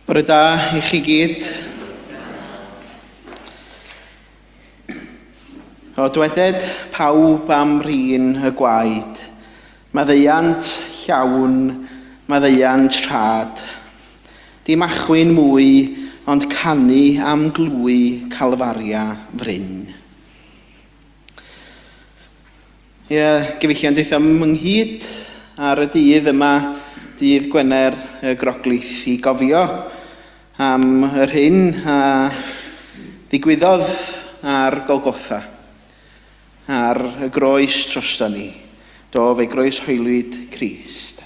Bore da i chi gyd. O dweded pawb am rin y gwaed, maddeuant llawn, maddeuant rhad. Dim achwyn mwy, ond canu am glwy Calfaria fryn. Ie, gyfeillion, daethom ynghyd ar y dydd yma, dydd Gwener y Groglith, i gofio am yr hyn a ddigwyddodd ar Golgotha, ar y groes drosto ni. Do, fe groeshoelwyd Crist.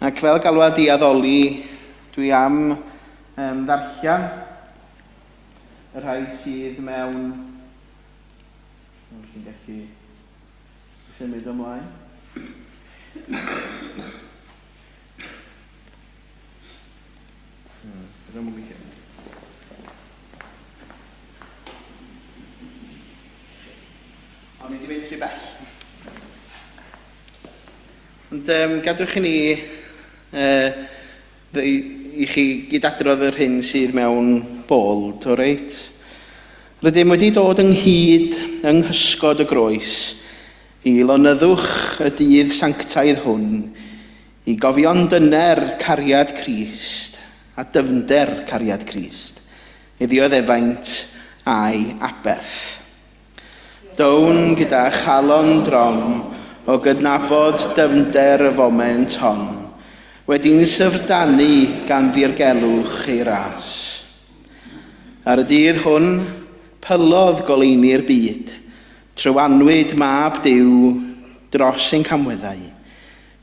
Ac fel galwad i addoli, dwi am um, ddarllen y rhai sydd mewn Os chi'n gallu symud ymlaen. Ddim yn gweithio. O'n i wedi mynd rhy bell. Ond um, gadwch i ni uh, i chi gydadrodd yr hyn sydd mewn bold, o reit? Rydym wedi dod ynghyd yng nghysgod y groes i lonyddwch y dydd sanctaidd hwn, i gofio'n dyner cariad Crist a dyfnder cariad Crist, ei ddioddefaint a'i aberth. Down gyda chalon drom o gydnabod dyfnder y foment hon, wedi'n syfrdanu gan ddirgelwch ei ras. Ar y dydd hwn, pylodd goleuni'r byd, trywanwyd Mab Duw dros ein camweddau,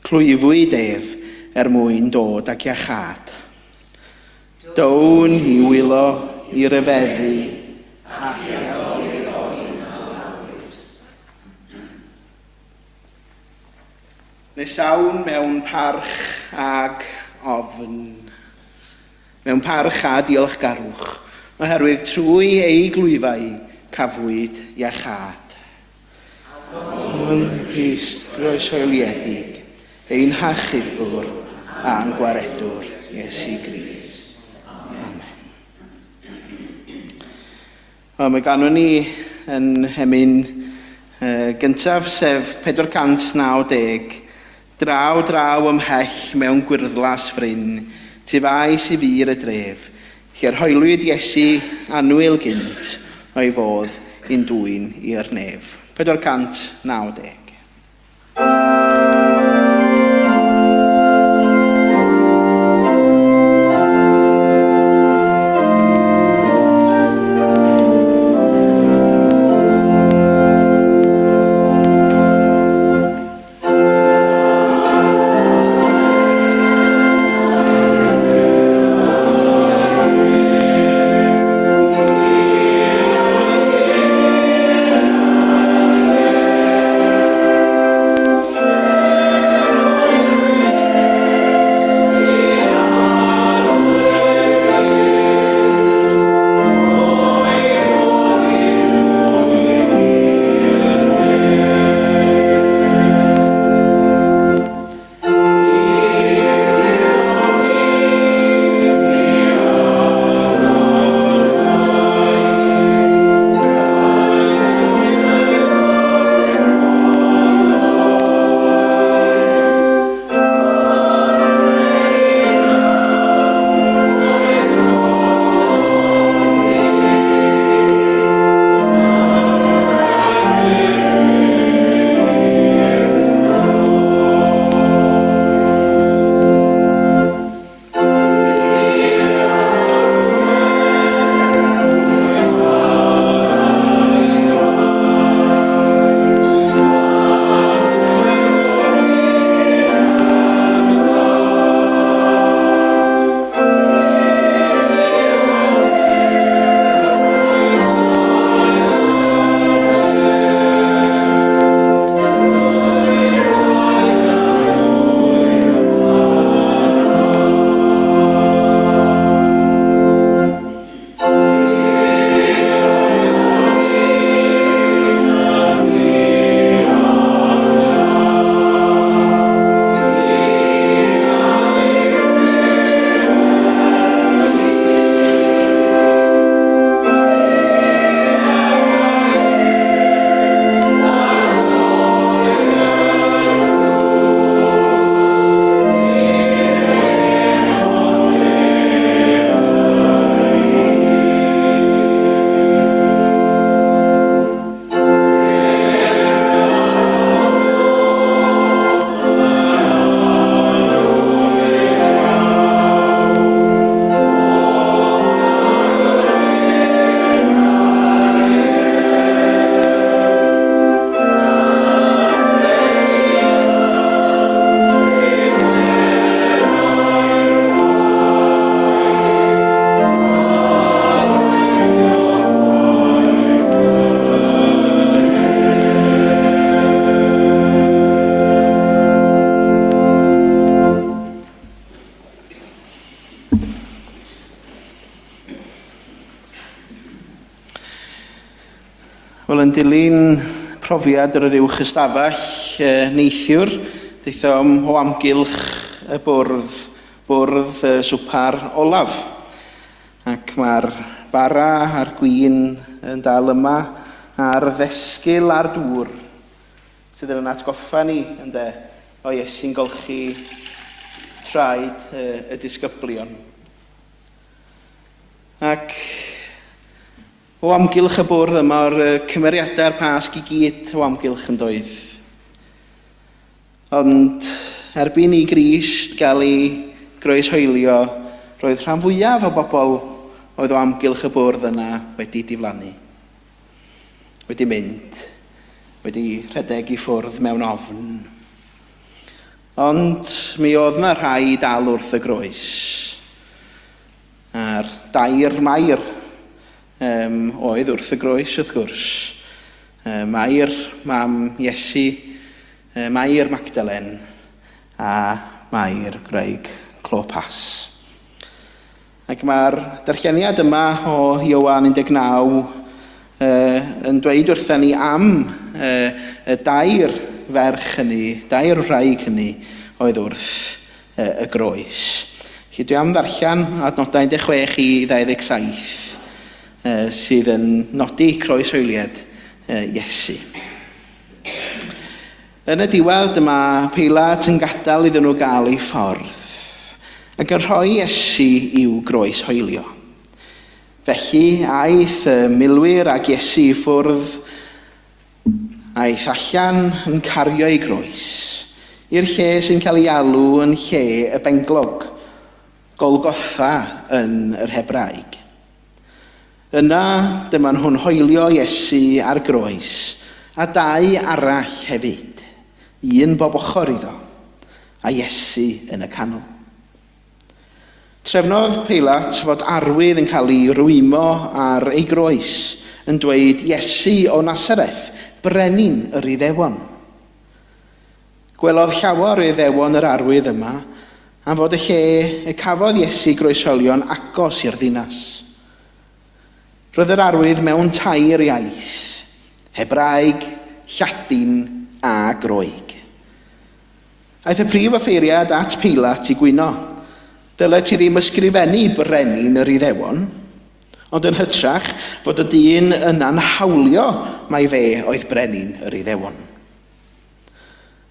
clwyfwyd ef er mwyn dod ag iachâd. Down i wylo, i ryfeddu, ac i addoli'r oen a laddwyd. Nesawn mewn parch ag ofn, mewn parch a diolchgarwch, oherwydd trwy ei glwyfau cafwyd iachâd. Addolwn Grist groeshoeliedig, ein hachubwr a'n gwaredwr, Iesu Grist. Amen. Wel, mae ganwn ni yn hemyn uh, gyntaf, sef 490, draw draw ymhell mewn gwyrddlas fryn, tu faes i fur y dref, Lle'r hoelwyd Iesu annwyl gynt o'i fodd i'n dwyn i'r nef. 490. Wel, yn dilyn profiad yr uwch ystafell neithiwr, daethom o amgylch y bwrdd, bwrdd y swpar olaf. Ac mae'r bara a'r gwin yn dal yma a'r ddesgyl a'r dŵr sydd yn atgoffa ni, ynde, o Iesu'n golchi traed y disgyblion. Ac o amgylch y bwrdd yma o'r cymeriadau'r Pasg i gyd o amgylch yn doedd. Ond erbyn i Grist gael ei groeshoelio, roedd rhan fwyaf o bobl oedd o amgylch y bwrdd yna wedi diflannu. Wedi mynd, wedi rhedeg i ffwrdd mewn ofn. Ond mi oedd 'na rhai dal wrth y groes. A'r dair Mair um, oedd wrth y groes, wrth gwrs. Mair, mam Iesu, Mair Magdalen a Mair gwraig Clopas. Ac mae'r darlleniad yma o Ioan 19 yn dweud wrtha ni am y dair ferch hynny, dair wraig hynny oedd wrth y groes. Felly dwi am ddarllen adnodau 16 i 27 sydd yn nodi croeshoeliad Iesu. Yn y diwedd, dyma Peilat yn gadael iddyn nhw gael ei ffordd, ac yn rhoi Iesu i'w groeshoelio. Felly, aeth y milwyr ag Iesu i ffwrdd, aeth allan yn cario ei groes, i'r lle sy'n cael ei alw yn lle y benglog, Golgotha yn yr Hebraeg. Yna, dyma nhw'n hoelio Iesu ar groes, a dau arall hefyd, un bob ochr iddo, a Iesu yn y canol. Trefnodd Peilat fod arwydd yn cael ei rwymo ar ei groes, yn dweud, Iesu o Nasareth, brenin yr Iddewon. Gwelodd llawer o Iddewon yr arwydd yma, am fod y lle y cafodd Iesu groeshoelio'n agos i'r ddinas. Roedd yr arwydd mewn tair iaith, Hebraeg, Lladin a Groeg. Aeth y prif offeiriad at Peilat i gwyno, Dylet ti ddim ysgrifennu brenin yr Iddewon, ond yn hytrach fod y dyn yna'n hawlio mai fe oedd brenin yr Iddewon.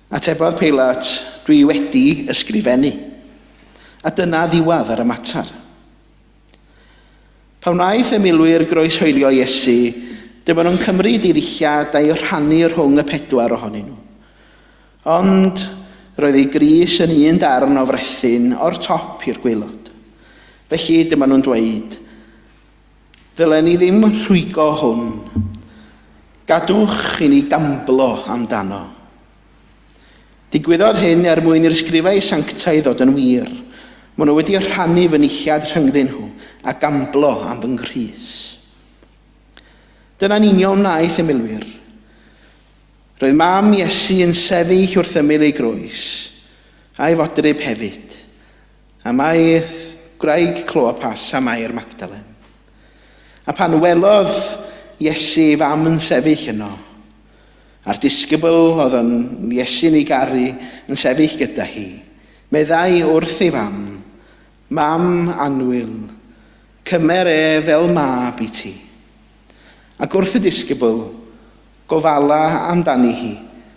Atebodd Peilat, Dwi wedi ysgrifennu. A dyna ddiwedd ar y mater. Pan wnaeth y milwyr groeshoelio Iesu, dyma nhw'n cymryd ei ddillad a'i rhannu rhwng y pedwar ohonyn nhw. Ond roedd ei grys yn un darn o frethyn o'r top i'r gwaelod. Felly dyma nhw'n dweud, Ddylen ni ddim rhwygo hwn. Gadwch i ni gamblo amdano. Digwyddodd hyn er mwyn i'r sgrifau sanctaidd ddod yn wir. Maen nhw wedi rhannu fy nillad rhyngddyn nhw a gamblo am fy nghrys. Dyna'n union wnaeth y milwyr. Roedd mam Iesu yn sefyll wrth ymyl ei groes, a'i fodryb hefyd. A Mair, gwraig Clopas, a Mair Magdalen. A pan welodd Iesu ei fam yn sefyll yno, a'r disgybl oedd yn Iesu'n ei garu yn sefyll gyda hi, meddai wrth ei fam, Mam annwyl, cymer e fel mab i ti. Ac wrth y disgybl, gofala amdani hi,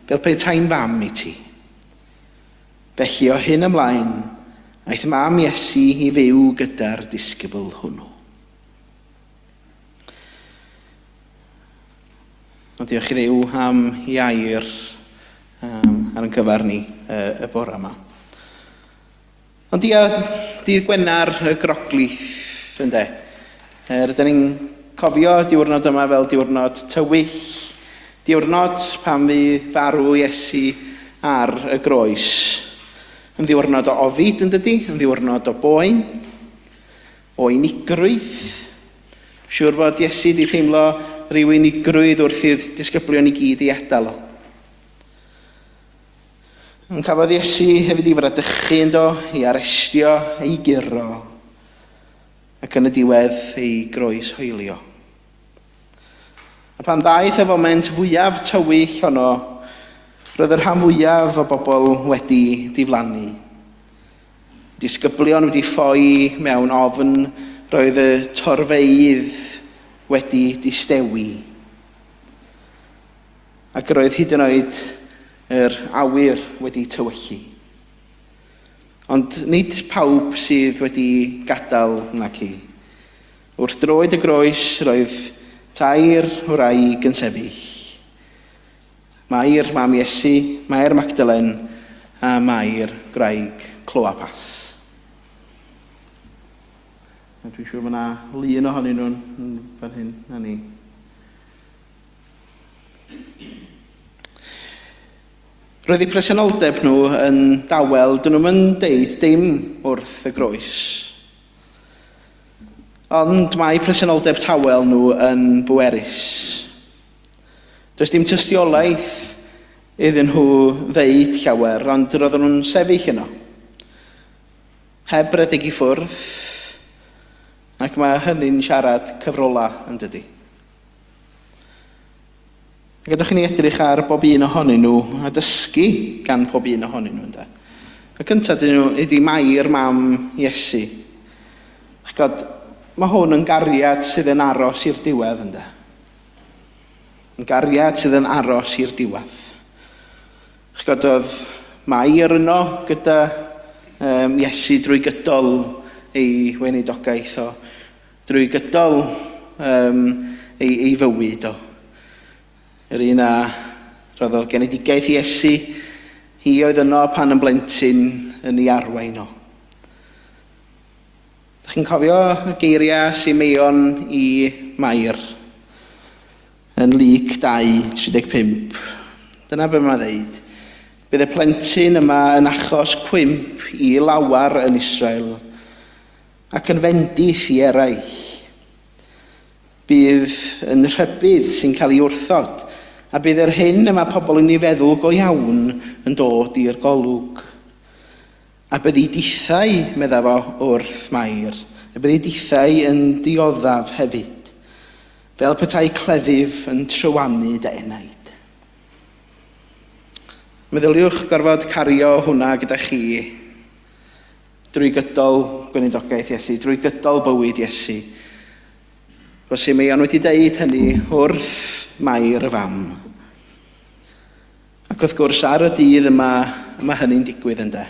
fel petai'n fam i ti. Felly o hyn ymlaen, aeth mam Iesu i fyw gyda'r disgybl hwnnw. Ond diolch i Dduw am i air um, ar yn cyfer ni y bore yma. Ond ia, dydd Gwener y Groglith, ynde. Rydyn ni'n cofio diwrnod yma fel diwrnod tywyll, diwrnod pan fu farw Iesu ar y groes. Yn ddiwrnod o ofid, yn dydy? Yn ddiwrnod o boen, o unigrwydd. Siŵr fod Iesu wedi teimlo rhyw unigrwydd wrth i'r disgyblion i gyd ei adael o. Ond cafodd Iesu hefyd ei fradychu ynddo, ei arestio, ei guro, ac yn y diwedd ei groeshoelio. A pan ddaeth y foment fwyaf tywyll honno, roedd y rhan fwyaf o bobl wedi diflannu. Disgyblion wedi ffoi mewn ofn, roedd y torfeydd wedi distewi. Ac roedd hyd yn oed yr awyr wedi tywyllu. Ond nid pawb sydd wedi gadael naci. Wrth droed y groes roedd tair wraig yn sefyll. Mair, mam Iesu, Mair Magdalen a Mair gwraig Cloapas. A dwi'n siŵr mae yna lun ohonyn nhw'n fan hyn, na ni. Roedd eu presenoldeb nhw yn dawel, dyn nhw'm yn deud dim wrth y groes. Ond mae presenoldeb tawel nhw yn bwerus. Does dim tystiolaeth iddyn nhw ddeud llawer, ond roedden nhw'n sefyll yno. Heb redeg i ffwrdd, ac mae hynny'n siarad cyfrola yn dydy. Gadewch i ni edrych ar bob un ohonyn nhw a dysgu gan pob un ohonyn nhw, ynde. Y cyntaf dyn nhw ydy Mair mam Iesu. Chgod, mae hwn yn gariad sydd yn aros i'r diwedd, ynde. Yn gariad sydd yn aros i'r diwedd. Chgod, oedd Mair yno gyda um, Iesu drwy gydol ei weinidogaeth o. Drwy gydol um, ei, ei fywyd o. Yr un a roddodd genedigaeth i Iesu, hi oedd yno pan yn blentyn yn ei arwain o. Dych chi'n cofio y geiriau Simeon i Mair yn Luc 2:35? Dyna be mae'n ddeud. Bydd y plentyn yma yn achos cwymp i lawer yn Israel ac yn fendith i eraill. Bydd yn rhybudd sy'n cael ei wrthod, a bydd yr hyn y mae pobl yn ei feddwl go iawn yn dod i'r golwg. A byddi dithau, medda fo wrth Mair, y byddi dithau yn dioddef hefyd, fel petai cleddyf yn trywanu dy enaid. Meddyliwch gorfod cario hwnna gyda chi Drwy gydol gweinidogaeth Iesu, drwy gydol bywyd Iesu. Roedd Simeon wedi deud hynny wrth Mair y fam. Ac wrth gwrs, ar y dydd yma, mae hynny'n digwydd ynde.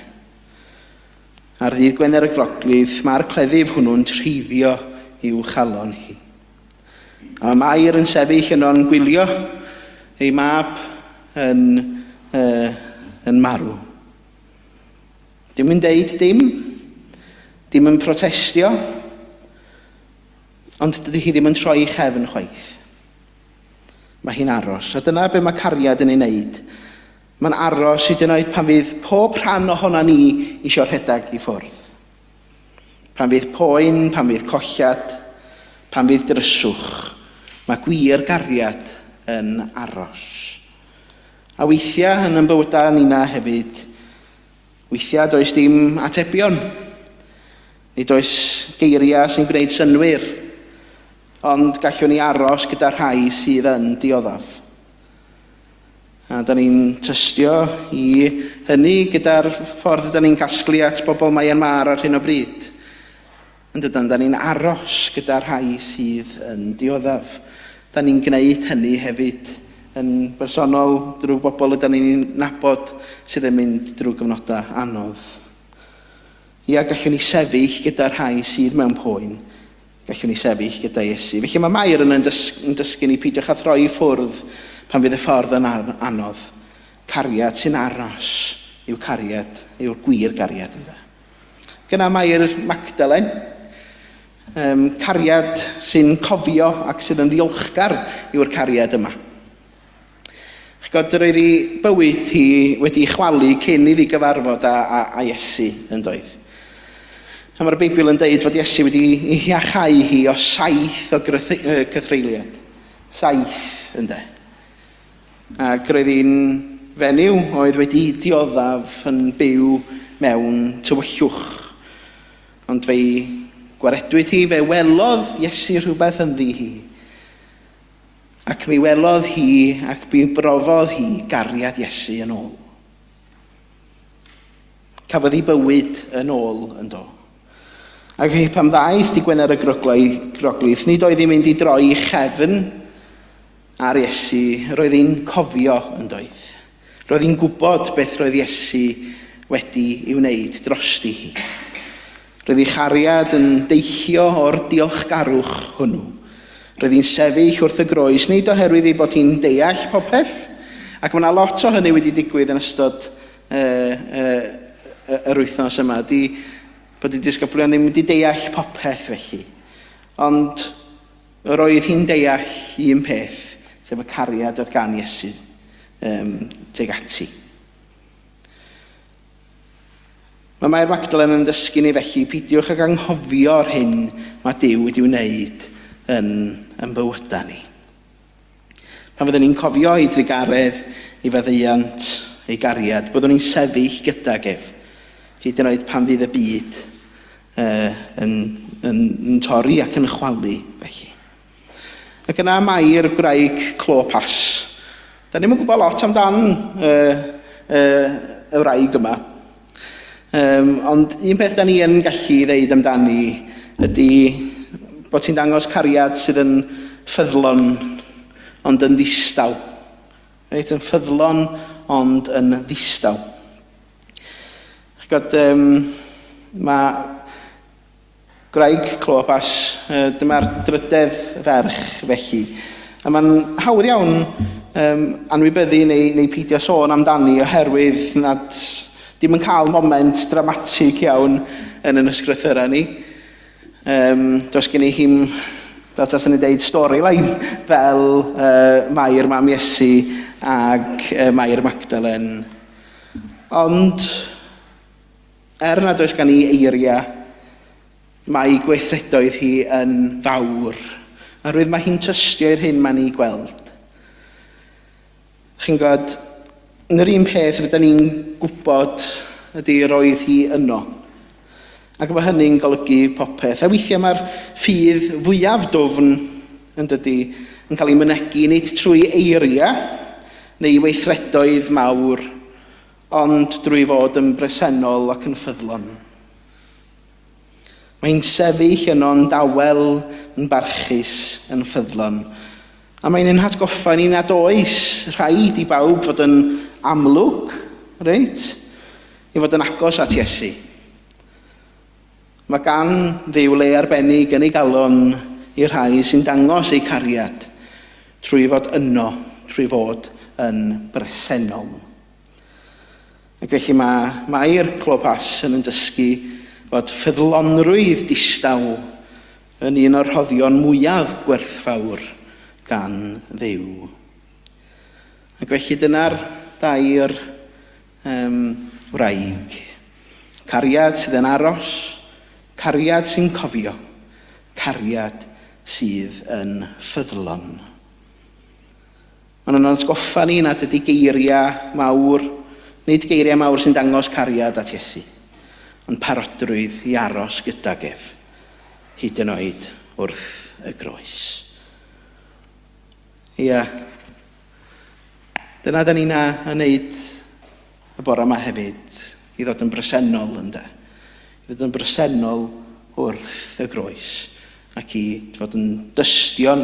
Ar ddydd Gwener y Groglith, mae'r cleddyf hwnnw'n treiddio i'w chalon hi. A mae Mair yn sefyll yno'n gwylio ei mab yn, uh, yn marw. Dim yn deud dim, dim yn protestio, ond dydy hi ddim yn troi chefn chwaith. Mae hi'n aros, a dyna be mae cariad yn ei wneud. Mae'n aros hyd yn oed pan fydd pob rhan ohona ni eisiau rhedeg i ffwrdd. Pan fydd poen, pan fydd colled, pan fydd dryswch, mae gwir gariad yn aros. A weithiau yn yn bywydau nina hefyd, Weithiau does dim atebion. Nid oes geiriau sy'n gwneud synnwyr, ond gallwn ni aros gyda rhai sydd yn dioddef. A da ni'n tystio i hynny gyda'r ffordd da ni'n casglu at bobl Myanmar ar hyn o bryd. Yn dydan, da ni'n aros gyda rhai sydd yn dioddef. Da ni'n gwneud hynny hefyd yn bersonol drwy bobl ydan ni'n nabod sydd yn mynd drwy gyfnodau anodd. Ia, gallwn ni sefyll gyda rhai sydd mewn poen. Gallwn ni sefyll gyda Iesu. Felly mae Mair yn, yn, dys yn dysgu ni peidiwch â throi i ffwrdd pan fydd y ffordd yn anodd. Cariad sy'n aros yw cariad, yw'r gwir gariad ynde. Gyna Mair Magdalen, um, cariad sy'n cofio ac sydd yn ddiolchgar yw'r cariad yma. Chgod, roedd ei bywyd hi wedi chwalu cyn iddi gyfarfod â, â, â Iesu yn doedd. A mae'r Beibl yn deud fod Iesu wedi ei hiachau hi o saith o cythreuliad. Saith, ynde. Ac roedd hi'n fenyw oedd wedi dioddef yn byw mewn tywyllwch. Ond fe'i gwaredwyd hi, fe welodd Iesu rhywbeth ynddi hi. Ac mi welodd hi ac mi brofodd hi gariad Iesu yn ôl. Cafodd ei bywyd yn ôl yn do. Ac pan ddaeth di Gwener y Groglith, nid oedd hi'n mynd i droi chefn ar Iesu, roedd hi'n cofio yn doedd. Roedd hi'n gwybod beth roedd Iesu wedi ei wneud drosti hi. Roedd ei chariad yn deillio o'r diolchgarwch hwnnw. Roedd hi'n sefyll wrth y groes, nid oherwydd ei bod hi'n deall popeth, ac mae yna lot o hynny wedi digwydd yn ystod uh, uh, yr wythnos yma, di bod y disgyblion ddim wedi deall popeth felly. Ond Yr oedd hi'n deall un peth, sef y cariad oedd gan Iesu um, tuag ati. Mae Mair Magdalen yn dysgu ni felly, peidiwch ag anghofio'r hyn mae Duw wedi wneud yn, yn bywydau ni. Pan fyddwn ni'n cofio ei drugaredd, ei faddeuant, ei gariad, byddwn ni'n sefyll gydag ef, hyd yn oed pan fydd y byd uh, yn, yn, yn torri ac yn chwalu felly. Ac yna mae'r gwraig Clopas. Da ni'n gwybod lot amdan uh, uh, y wraig yma. Um, ond un peth da ni yn gallu ddeud amdani ydy bod ti'n dangos cariad sydd yn ffyddlon ond yn ddistaw. Reit, yn ffyddlon ond yn ddistaw. Ch'god, um, mae gwraig Clopas, dyma'r drydedd ferch felly. A mae'n hawdd iawn um, anwybyddu neu, neu peidio sôn amdani oherwydd nad dim yn cael moment dramatig iawn yn yn ysgrythurau ni. Um, does gen i hi'm, fel taswn i'n deud, storyline fel uh, Mair Mam Iesu ac uh, Mair Magdalen. Ond Er nad oes gan i eiriau, mae gweithredoedd hi yn fawr, oherwydd mae hi'n tystio i'r hyn mae'n ei gweld. Chi'n gwybod, yn yr un peth rydyn ni'n gwybod ydy roedd hi yno. Ac mae hynny'n golygu popeth. A weithiau mae'r ffydd fwyaf dwfn yn dydy yn cael ei mynegi nid trwy eiriau neu weithredoedd mawr, ond drwy fod yn bresennol ac yn ffyddlon. Mae'n sefyll yno'n dawel, yn barchus, yn ffyddlon. A mae'n ein hatgoffa ni nad oes rhaid i bawb fod yn amlwg, reit? I fod yn agos at Iesu. Mae gan Dduw le arbennig yn ei galon i'r rhai sy'n dangos eu cariad trwy fod yno, trwy fod yn bresennol. Ac felly mae Mair Clopas yn yn dysgu fod ffyddlonrwydd distaw yn un o'r rhoddion mwyaf gwerthfawr gan Dduw. Ac felly dyna'r dair um, wraig. Cariad sydd yn aros, cariad sy'n cofio, cariad sydd yn ffyddlon. Maen nhw'n atgoffa ni nad ydy geiriau mawr, nid geiriau mawr sy'n dangos cariad at Iesu, ond parodrwydd i aros gydag ef, hyd yn oed wrth y groes. Ia, dyna da ni'n a wneud y bore yma hefyd, i ddod yn bresennol ynde. I ddod yn bresennol wrth y groes ac i fod yn dystion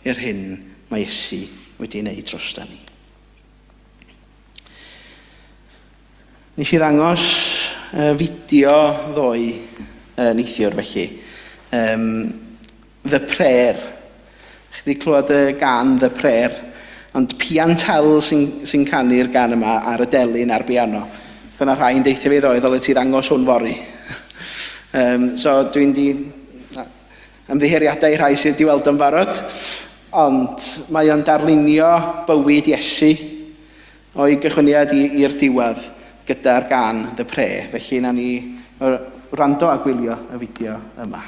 i'r hyn mae Iesu wedi ei wneud drosta ni. Nes i ddangos uh, fideo ddoe uh, neithiwr felly. Um, The Prayer. Chi wedi clywed y gan The Prayer, ond Pian Tell sy'n sy canu'r gan yma ar y delyn a'r piano. Fyna rhai'n deithio fi ddoe, ddyle ti ddangos hwn fory. um, so dwi'n di ymddiheuriadau i rhai sydd wedi weld o'n barod, ond mae o'n darlunio bywyd Iesu o'i gychwyniad i'r diwedd gyda'r gan The Prayer. Felly, na ni wrando a gwylio y fideo yma.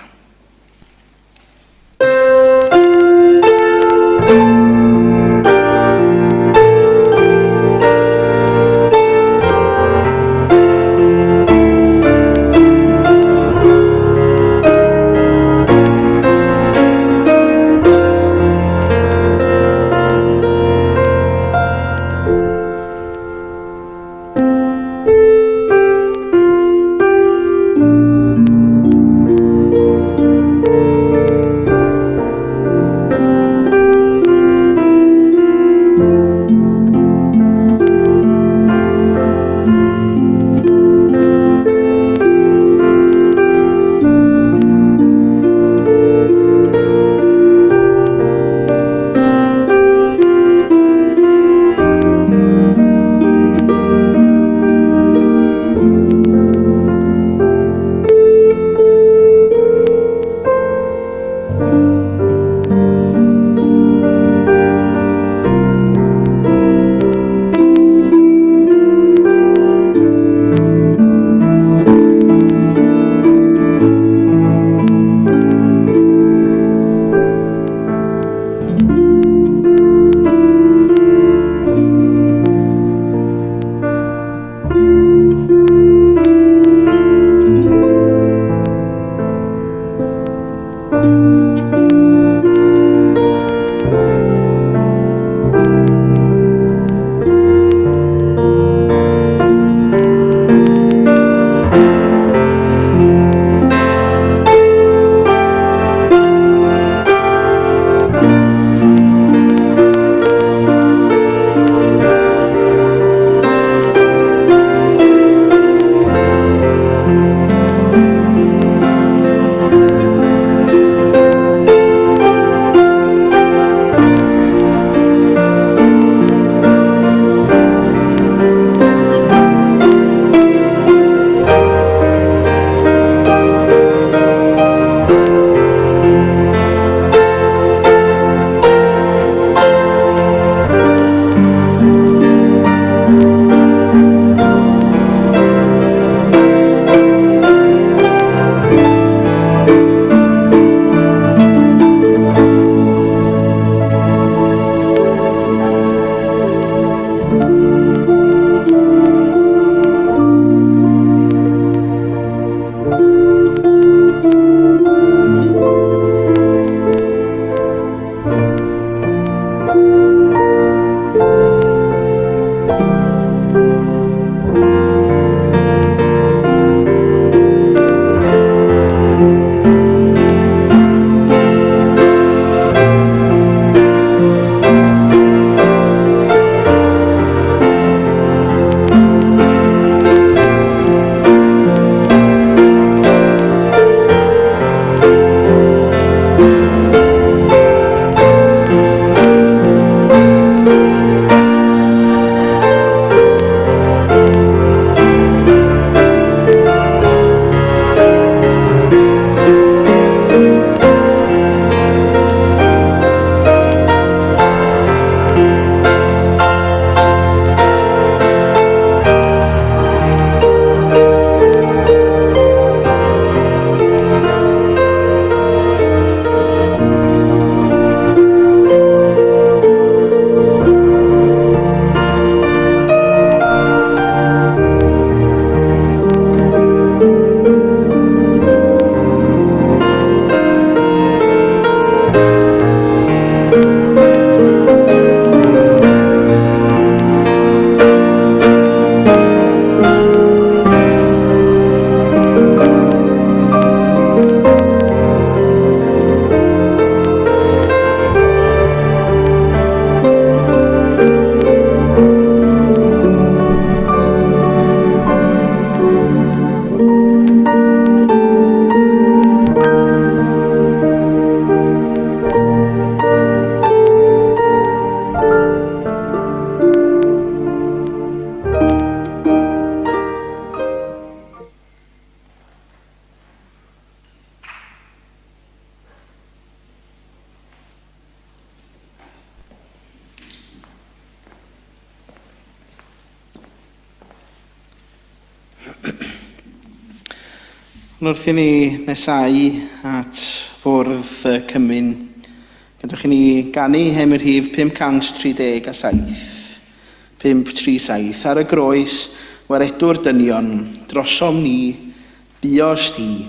Wrth i ni nesau at fwrdd y cymun, gadwch i ni ganu hem y rhif 537. 537. Ar y groes, waredwr dynion, drosom ni, buos di,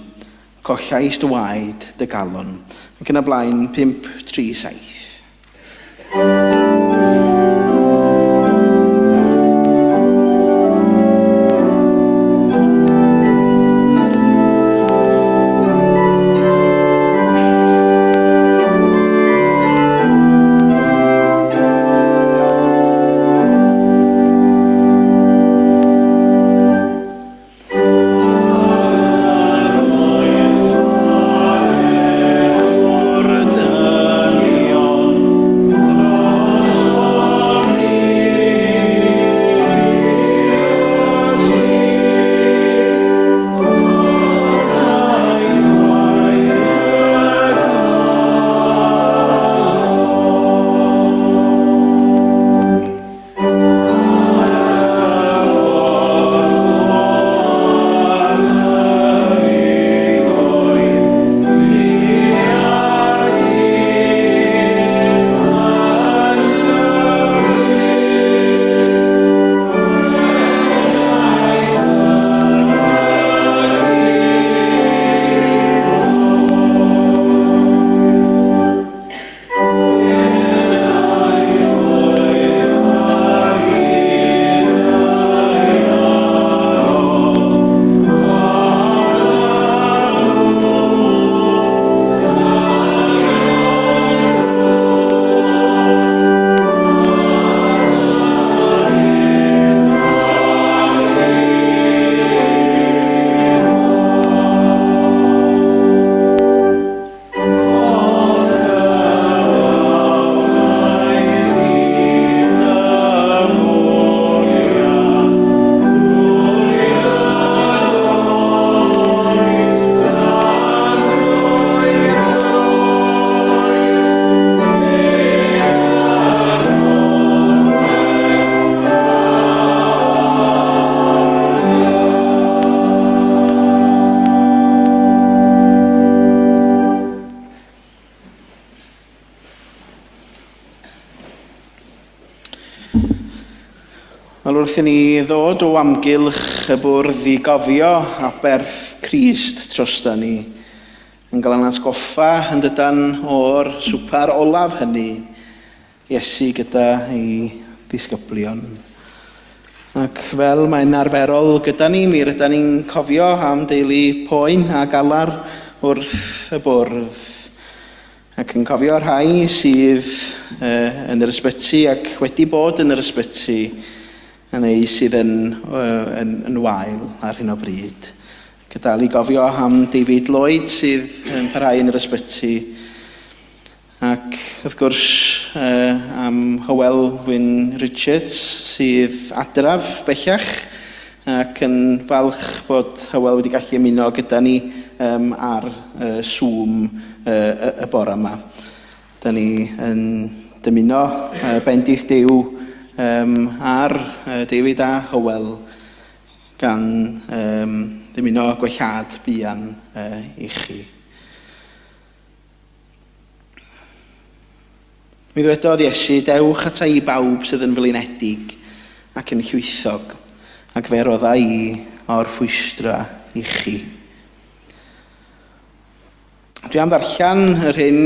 collais dy waed dy galon. Ac yn y blaen, 537. wrth i ni ddod o amgylch y bwrdd i gofio aberth Crist trosta ni, yn cael ein atgoffa yn dydan o'r swpar olaf hynny, Iesu gyda ei ddisgyblion. Ac fel mae'n arferol gyda ni, mi rydan ni'n cofio am deulu poen a galar wrth y bwrdd. Ac yn cofio rhai sydd uh, yn yr ysbyty ac wedi bod yn yr ysbyty neu sydd yn, uh, yn, yn wael ar hyn o bryd. Ac dal i gofio am David Lloyd sydd yn parhau yn yr ysbyty. Ac wrth gwrs uh, am Hywel Wyn Richards sydd adraf bellach ac yn falch bod Hywel wedi gallu ymuno gyda ni um, ar uh, Zoom uh, y, y bore yma. Da ni yn dymuno uh, bendith Duw um, ar uh, David a Hywel gan um, ddymuno gwellhad buan uh, i chi. Mi ddywedodd Iesu, Dewch ata i bawb sydd yn flinedig ac yn llwythog, ac fe rodda i orffwystra i chi. Dwi am ddarllen yr hyn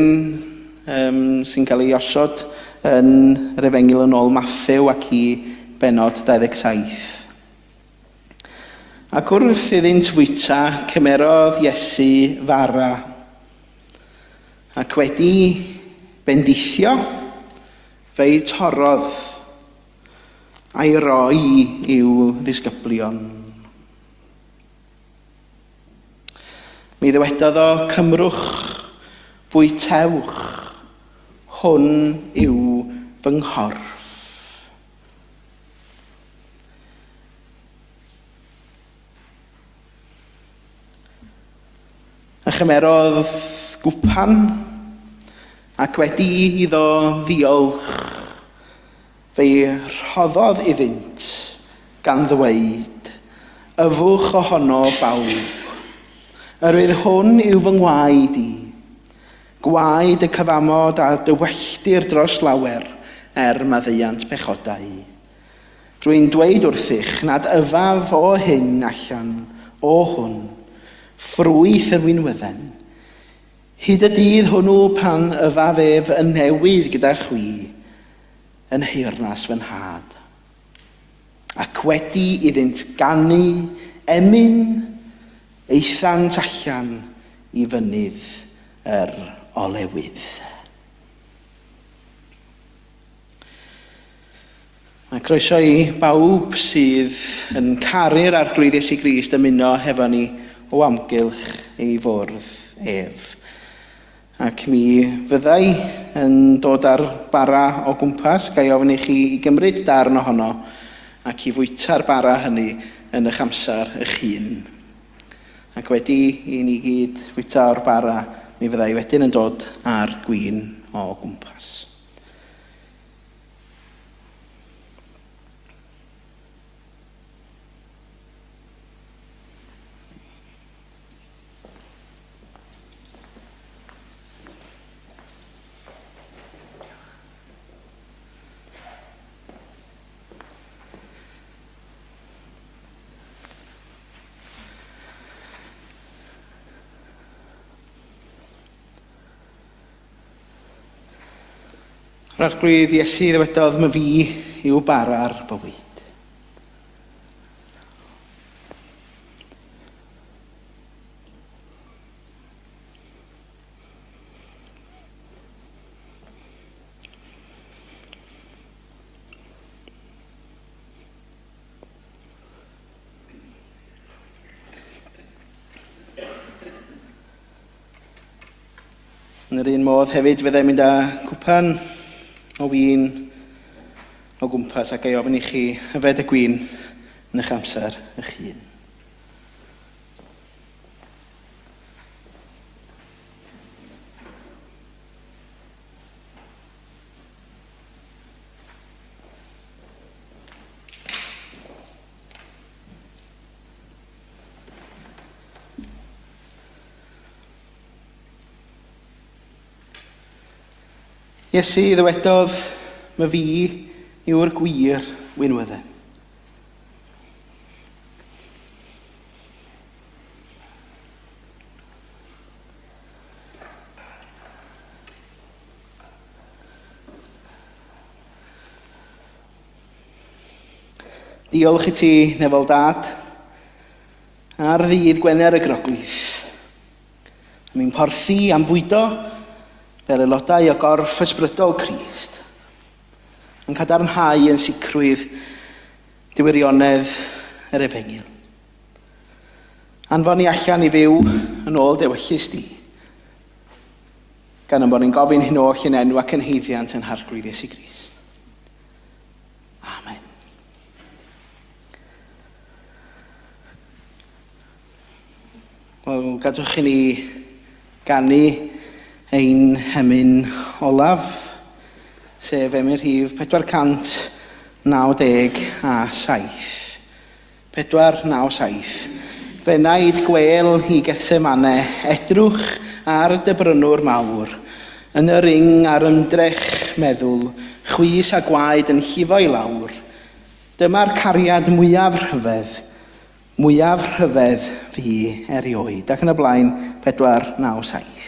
um, sy'n cael ei osod yn yr Efengyl yn ôl Mathew ac i benod 27. Ac wrth iddynt fwyta, cymerodd Iesu fara, Ac wedi bendithio, fe'i torrodd a'i roi i'w ddisgyblion. Mi ddywedodd o, Cymrwch, bwytewch, hwn yw fy nghorff. A chymerodd gwpan, ac wedi iddo ddiolch, fe'i rhoddodd iddynt, gan ddweud, Yfwch ohono bawb. Yr oedd hwn yw fy ngwaed i, gwaed y cyfamod a dywelltir dros lawer er maddeuant pechodau. Rwy'n dweud wrthych nad yfaf o hyn allan o hwn, ffrwyth yr winwydden, hyd y dydd hwnnw pan yfaf ef yn newydd gyda chwi yn nheyrnas fy nhad. Ac wedi iddynt ganu emyn, aethant allan i fynydd yr olewydd. Mae croeso i bawb sydd yn caru'r Arglwydd Iesu Grist ymuno hefo ni o amgylch ei fwrdd ef. Ac mi fyddai yn dod â'r bara o gwmpas, ga i ofyn i chi i gymryd darn ohono ac i fwyta'r bara hynny yn eich amser eich hun. Ac wedi i ni gyd fwyta o'r bara, mi fyddai wedyn yn dod â'r gwin o gwmpas. Yr Arglwydd Iesu ddywedodd, My fi yw bara'r bywyd. Yn yr un modd hefyd fyddai'n mynd â cwpan o win o gwmpas ac ei ofyn i chi yfed y gwin yn eich amser eich hun. Iesu ddywedodd, My fi yw'r gwir winwydden. Diolch i ti, Nefol Dad, ar ddydd Gwener y Groglith. Am ein porthi am bwydo fel aelodau o gorff ysbrydol Crist. Yn cadarnhau yn sicrwydd diwirionedd yr efengyl. Anfon ni allan i fyw yn ôl dewyllys di. Gan ein bod ni'n gofyn hyn oll yn enw ac yn haeddiant yn Harglwydd Iesu Grist. Amen. Wel, gadwch i ni ganu ein hemyn olaf, sef emyn rhif 497. 497. Fenaid gwêl i Gethsemane, edrwch ar dy brynwr mawr, yn yr ing a'r ymdrech meddwl, chwys a gwaed yn llifo i lawr. Dyma'r cariad mwyaf rhyfedd, mwyaf rhyfedd fu erioed. Ac yn y blaen, 497.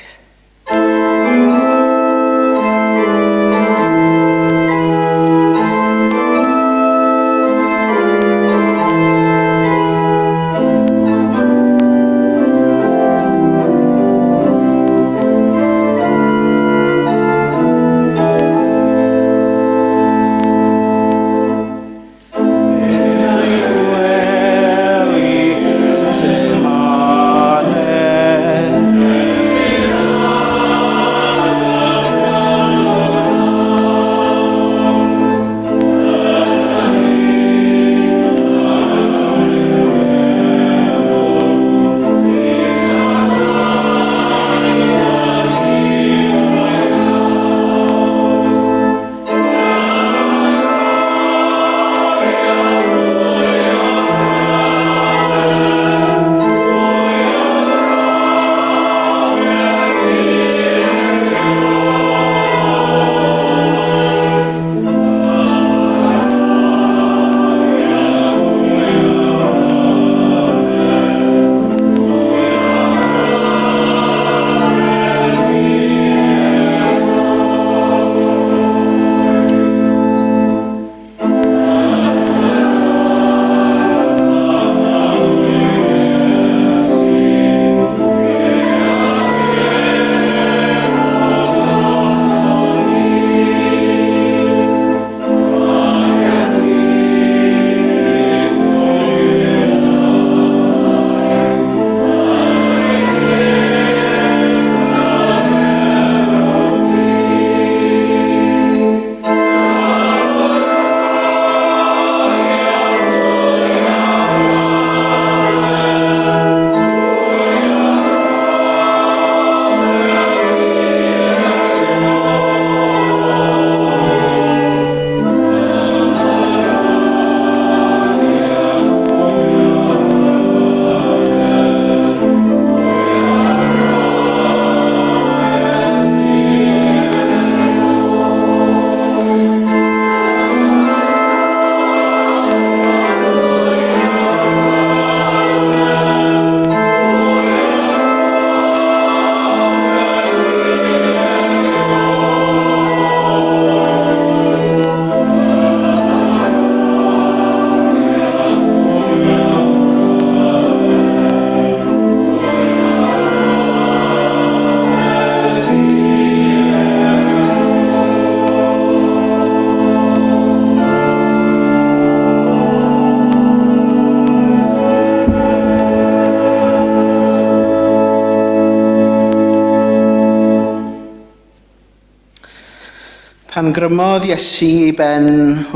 Pan grymodd Iesu ei ben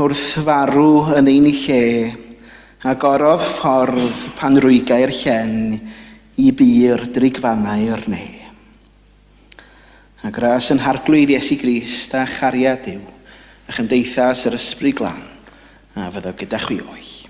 wrth farw yn ein lle, agorodd ffordd pan rwygai'r llen i bur drigfannau'r ne. A gras yn Harglwydd Iesu Grist a chariad Duw a chymdeithas yr Ysbryd Glân a fyddo gyda chwi oll.